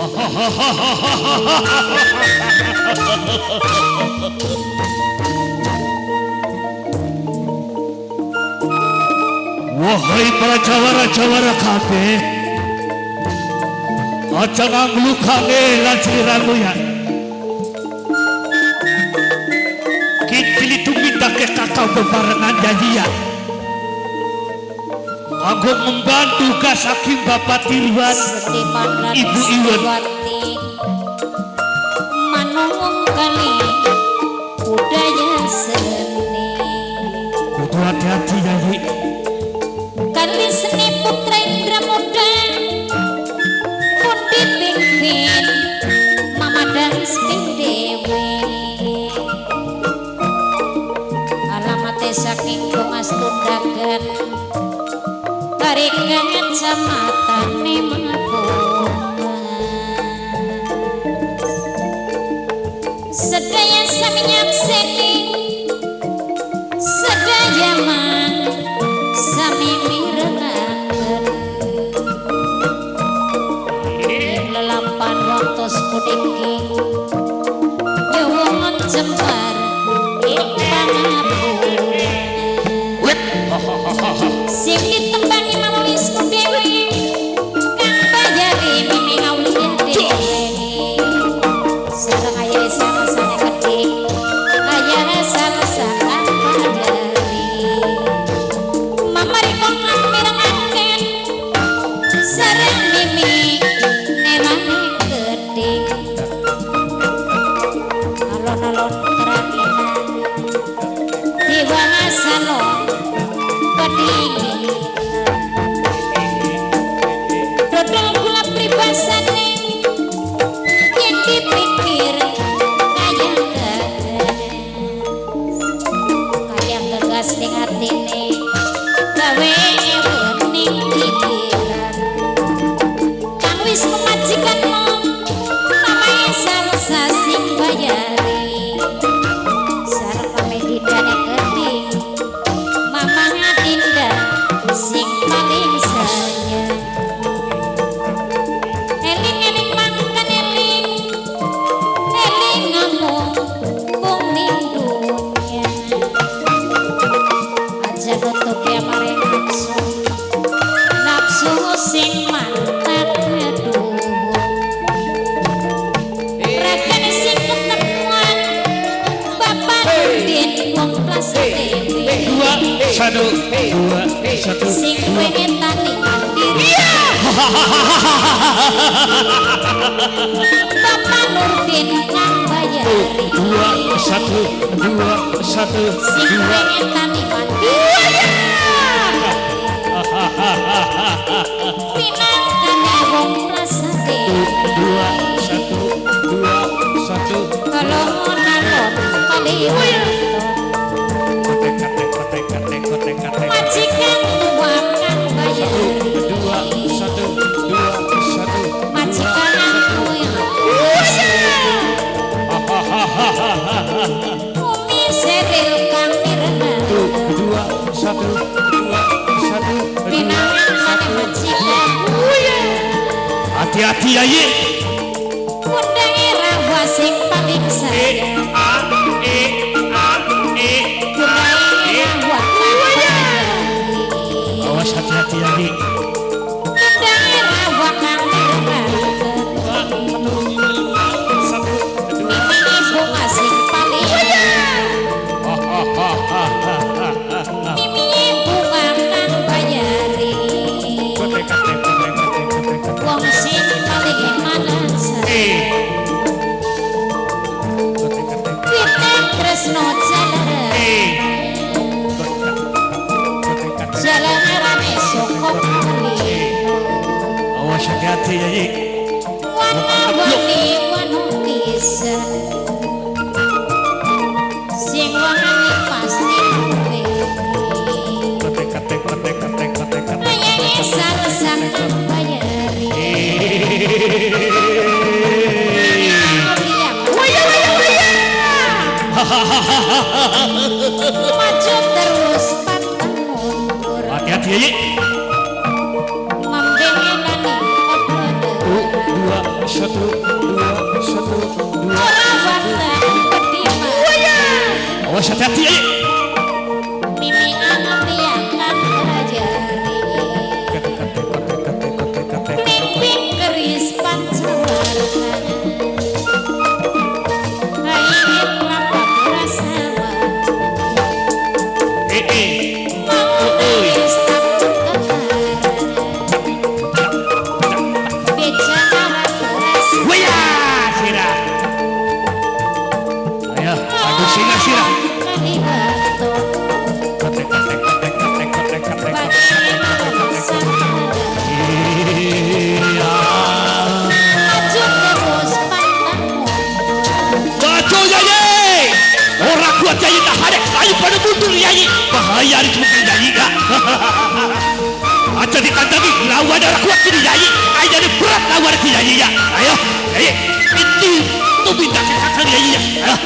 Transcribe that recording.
Wahai para jawara-jawara kabeh, aja nganglu kangelan sliramu ya. Kicili tumindake kakao bebarengan janji ya. Kanggo ngemban tugas saking Bapak Tirwan, Setipan lan Ibu Iwan. Setiwati manunggung kali budaya seni. Kudu hati-hati Yayi. Kali seni putra Indra Muda pun dipimpin Mama dan Sping Dewi. Alamate saking Bongas Tundagan Barikan kecamatan Mapungan. Sedaya sami nyakseni, sedaya mang sami mirengaken ing lelampan waktos puniki nyuwun jembar ing pangapura. Sing ditembangi Mama Wisnu Dewi kang bayari Mimi Aulia Dewi sareng ayah sama-sama gede ayah salsa kang bayari Mama Riko kang mirengaken sareng Mimi nerane gede alon-alon keranginan diwangasalon kedinginan dodol gula pribasane yen dipikir kaya gagas kaya gagas ning atine gawe wening pikiran kang wis memajikanmu mamae salsa sing bayari sareng mame dindane geding mama Dinda sing paling sayang. Eling-eling mangkan eling eling ngomong bumi dunya aja nutupi amare nafsu nafsu sing mantak aduh ragane sing ketemuan Bapak Nurdin wong Plaza Dewi Dua, satu, dua, satu, sing dua. Pengen tani mandiri Bapak Nurdin kang bayari Dua, satu, dua, satu, sing dua. Pengen tani mandiri pinangkane wong Plaza Dewi Dua, satu, dua, satu. Alon-alon kaliwat Kotek, katek, kotek, katek, kotek, katek. Majikan tua kang bayari Dua, satu, dua, satu. Majikan aku yang Umi Seril kang mireng Dua, satu, dua, satu, dua, pinangan satu. Majikan Hati-hati ya, Yi. Undange rawa sing paling E, sayang A, E, A, E, A, Undange E. Rawa kang bayari Awas hati-hati ya, Yi. Undange rawa kang mireng Dua, satu, dua, satu, dua. Mimi bunga sing paling Mimi bunga kang bayari Kotek, katek, kotek, katek, kotek, katek. Wong sing paling imanan E. Kotek, katek. Witing tresno jalaran E. Kotek, katek. Kotek, katek. Jalarane saka kali Awas hati-hati ya, Yi. Wana-wani wanukisen sing wangani pasti duwe Kotek, katek, kotek, katek, kotek, katek. Ayahe salsa kang bayari Waya, waya, waya. Maju terus pantang mundur Hati-hati ya, Yi. Mambengelani Dua, satu. 1, 2, 1, 2. Ora wonten wedi mati. Awas, hati-hati, Yayi. Mimi angepriyakan ajari. Klimping keris pancawarna. Aingit lapak rasa. Eh, eh. Mau nangis takut kekaran. Beja ora rasa. Waya, sira. Ayo, aku singa sira. Kali batu. Kotek, kotek, kotek, kotek, kotek, kotek, Bagi kotek, kotek, kotek. Iya. Maju terus pantang mundur. Maju, Yayi. Ora kuat Yayi tahan. Ayo pada mundur, Yayi. Bahaya di cuma Yayi ya. Aja ditandangi lawan ora kuat ini Yayi. Ayo jadi berat lawan si Yayi ya. Ayo, Yayi. Itu tuh minta kekasar Yayi ya. Ayo.